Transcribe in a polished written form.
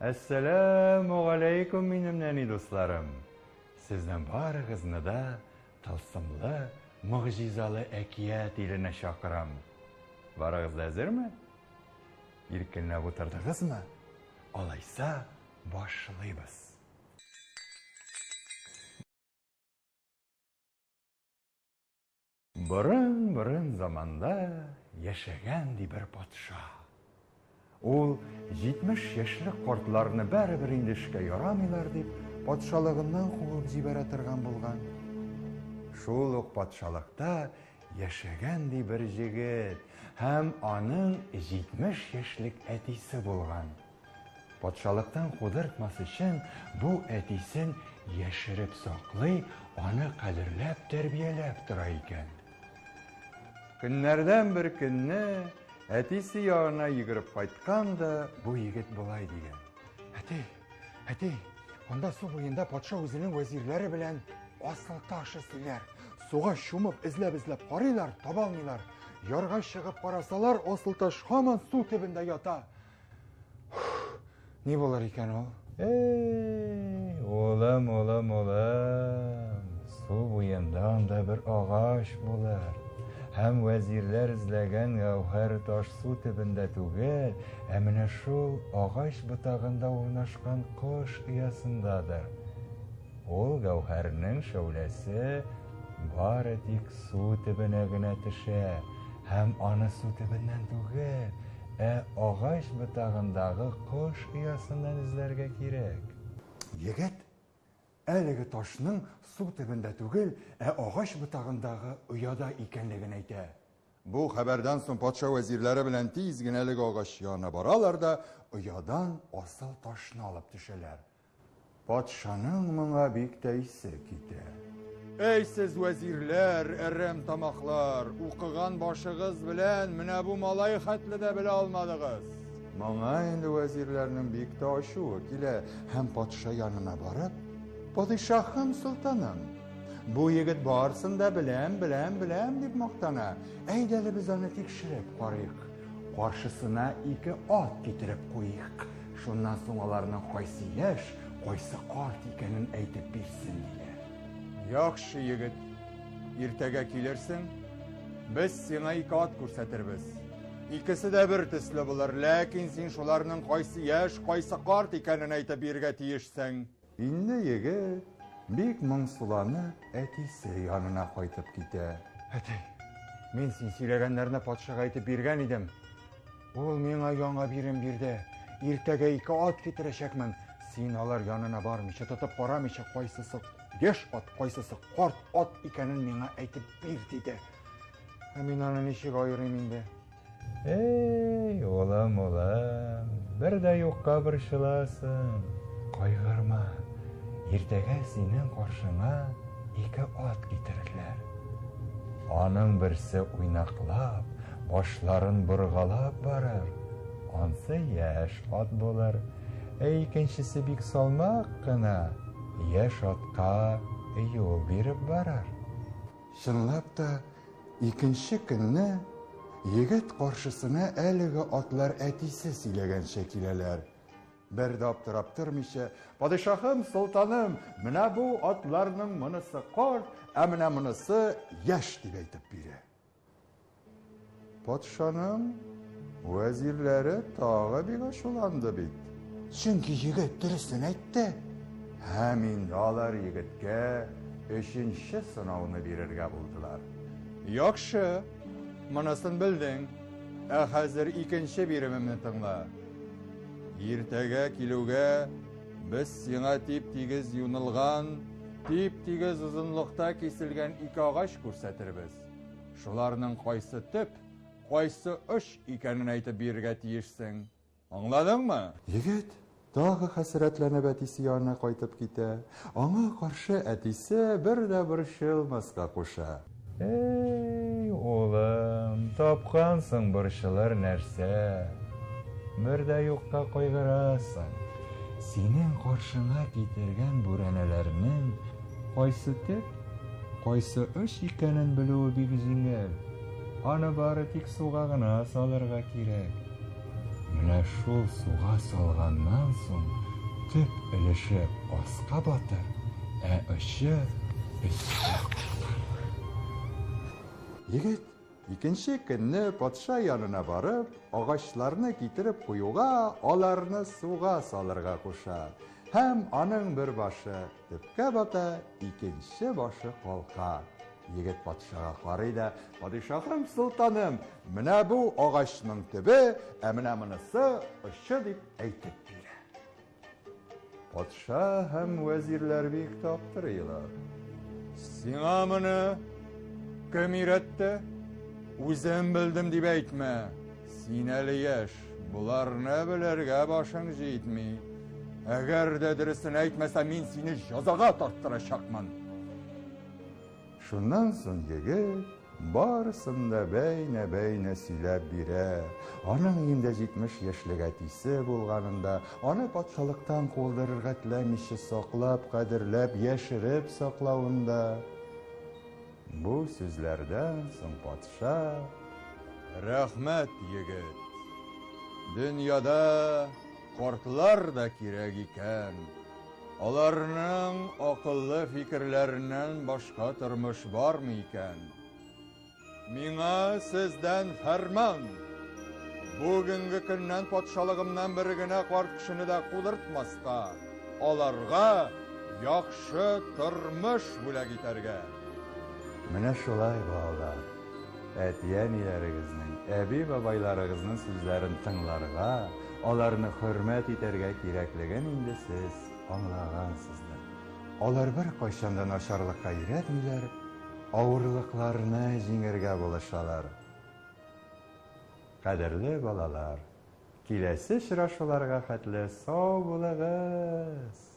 Әссәләмүгаләйкүм, минем нәни дусларым! Сезнең барыгызны да тылсымлы, могҗизалы әкият иленә чакырам. Барыгыз да әзерме? Иркенләп утырдыгызмы? Алайса, башлыйбыз. Борын-борын заманда яшәгән ди бер патша. Ул 70 яшьлек картларны бәребер инде эшкә ярамыйлар дип, патшалыгыннан куып җибәрә торган булган. Шул ук патшалыкта яшәгән ди бер җегет һәм аның 70 яшьлек әтисе булган. Патшалыктан кудыртмас өчен бу әтисен яшереп саклый, аны кадерләп тәрбияләп тора икән. Көннәрдән бер көнне әтисе янына йөгереп кайткан да бу егет болай дигән. Әти, әти, анда су буенда патша үзенең вәзирләре белән асыл таш эзлиләр. Суга чумып эзләп-эзләп карыйлар, таба алмыйлар. Ярга чыгып карасалар, асыл таш һаман су төбендә ята. Ни булыр икән ул? Эй, улым, улым, улым, су буенда анда бер агач булыр. Һәм вәзирләр эзләгән гәүһәр таш су төбендә түгел, ә менә шул агач ботагында урнашкан кош оясындадыр. Ул гәүһәрнең шәүләсе бары тик су төбенә генә төшә, һәм аны су төбеннән түгел, ә агач ботагындагы кош оясыннан эзләргә кирәк. Егет әлеге ташның су төбендә түгел, ә агач ботагындагы ояда икәнлеген әйтә. Бу хәбәрдән соң патша вәзирләре белән тиз генә әлеге агач янына баралар да оядан асыл ташны алып төшәләр. Патшаның моңа бик тә исе китә. Әй сез вәзирләр, әрәм тамаклар, укыган башыгыз белән менә бу малай хәтле дә белә алмадыгыз. Моңа инде вәзирләрнең бик тә ачуы килә һәм патша янына барып, Падишаһым солтаным, бу егет барсын да беләм, беләм, беләм дип мактана. Әйдә әле без аны тикшереп карыйк. Каршысына ике ат китереп куйыйк. Шуннан соң аларның кайсы яшь, кайсы карт икәнен әйтеп бирсен, диләр. Яхшы егет, иртәгә килерсең, без сиңа ике ат күрсәтербез. Икесе дә бер төсле булыр, ләкин син шуларның кайсы яшь, кайсы карт икәнен әйтеп бирергә тиешсең. Инде егет бик моңсуланып әтисе янына кайтып китә. Әти, мин син сөйләгәннәрне патшага әйтеп биргән идем. Ул миңа яңа бирем бирде. Иртәгә ике ат китерәчәкмен. Син алар янына бармыйча, тотып карамыйча, кайсысы яшь ат, кайсысы карт ат икәнен миңа әйтеп бир, диде. Ә мин аны ничек аерыйм инде? Эй, улым, улым, бер дә юкка борчыласың. Кайгырма, иртәгә синең каршыңа ике ат китерерләр. Аның берсе уйнаклап, башларын боргалап барыр, ансы яшь ат булыр. Ә икенчесе бик салмак кына, яшь атка юл биреп барыр. Чынлап та, икенче көнне егет каршысына әлеге атлар әтисе сөйләгәнчә киләләр. Бер дә аптырап тормыйча, Падишаһым, солтаным, менә бу атларның монысы карт, ә менә монысы яшь дип әйтеп бирә. Патшаның вәзирләре тагы бик ачуланды бит. Чөнки егет дөресен әйтте. Һәм инде алар егеткә өченче сынауны бирергә булдылар. Яхшы, монысын белдең. Ә хәзер икенче биремемне тыңла. Иртәгә килүгә без сиңа тип-тигез юнылган, тип-тигез озынлыкта киселгән ике агач күрсәтербез. Шуларның кайсы төп, кайсы оч икәнен әйтеп бирергә тиешсең. Аңладыңмы? Егет тагы хәсрәтләнеп әтисе янына кайтып китә. Аңа каршы әтисе бер дә борчылмаска куша. Эй, улым, тапкансың борчылыр нәрсә. Бер дә юкка кайгырасың. Синең каршыңа китергән бүрәнәләрнең кайсы төп, Кайсы оч икәнен белүе бик җиңел. Аны бары тик суга гына салырга кирәк. Менә шул суга салганнан соң төп өлеше аска батыр, ә очы өскә калкыр. Егет икенче көнне патша янына барып, агачларны китереп куюга, аларны суга салырга куша. Һәм аның бер башы төпкә бата, икенче башы калка. Егет патшага карый да, Падишаһым, солтаным, менә бу агачның төбе, ә менә монысы очы дип әйтеп бирә. Патша һәм вәзирләр бик таптырыйлар. Сиңа моны кем өйрәтте? Үзем белдем дип әйтмә. Син әле яшь, боларны белергә башың җитми. Әгәр дә дөресен әйтмәсә, мин сине җәзага тарттырачакмын. Шуннан соң егет барысын да бәйнә-бәйнә сөйләп бирә. Аның инде 70 яшьлек әтисе булганын да, аны патшалыктан куылдырырга теләмичә саклап, кадерләп, яшереп саклавын да. Бу сүзләрдән соң патша: Рәхмәт, егет. Дөньяда картлар да кирәк икән. Аларның акыллы фикерләреннән башка тормыш бармы икән? Миңа сездән фәрман! Бүгенге көннән патшалыгымнан бер генә карт кешене дә кудыртмаска, аларга яхшы тормыш бүләк итәргә. Менә шулай, балалар, әти-әниләрегезнең, әби-бабайларыгызның сүзләрен тыңларга, аларны хөрмәт итәргә кирәклеген инде сез аңлагансыздыр. Алар беркайчан да начарлыкка өйрәтмиләр, авырлыкларны җиңәргә булышалар. Кадерле балалар, киләсе очрашуларга хәтле сау булыгыз!